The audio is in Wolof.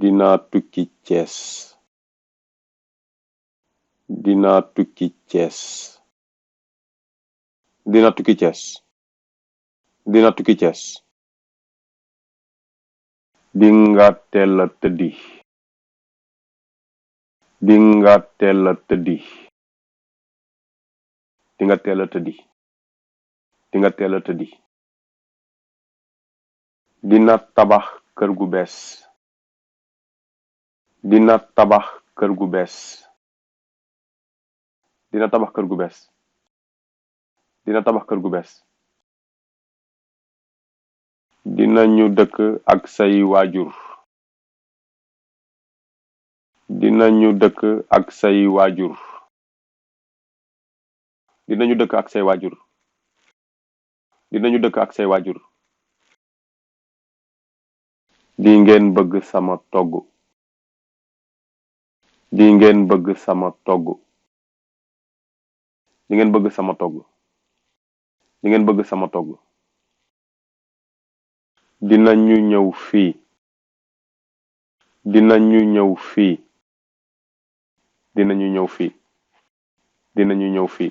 Dinaa tukki Cees. Dinaa tukki Cees. Dinaa tukki Cees. Dinaa tukki Cees. Dinga teel a tëddi. Dinga teel a tëddi. Dinga teel a tëddi. Dinga teel a tëddi. Dina tabax kër gu bees. Dina tabax kër gu bees. Dina tabax kër gu bees. Dina tabax kër gu bees. Dinañu dëkk ak say waajur. Dinañu dëkk ak say waajur. Dinañu dëkk ak say waajur. Dinañu dëkk ak say waajur. Di ngeen bëgg sama togg. Di ngeen bëgg sama togg. Di ngeen bëgg sama togg. Di ngeen bëgg sama togg. Dinañu ñëw fii. Dinañu ñëw fii. Dinañu ñëw fii. Dinañu ñëw fii.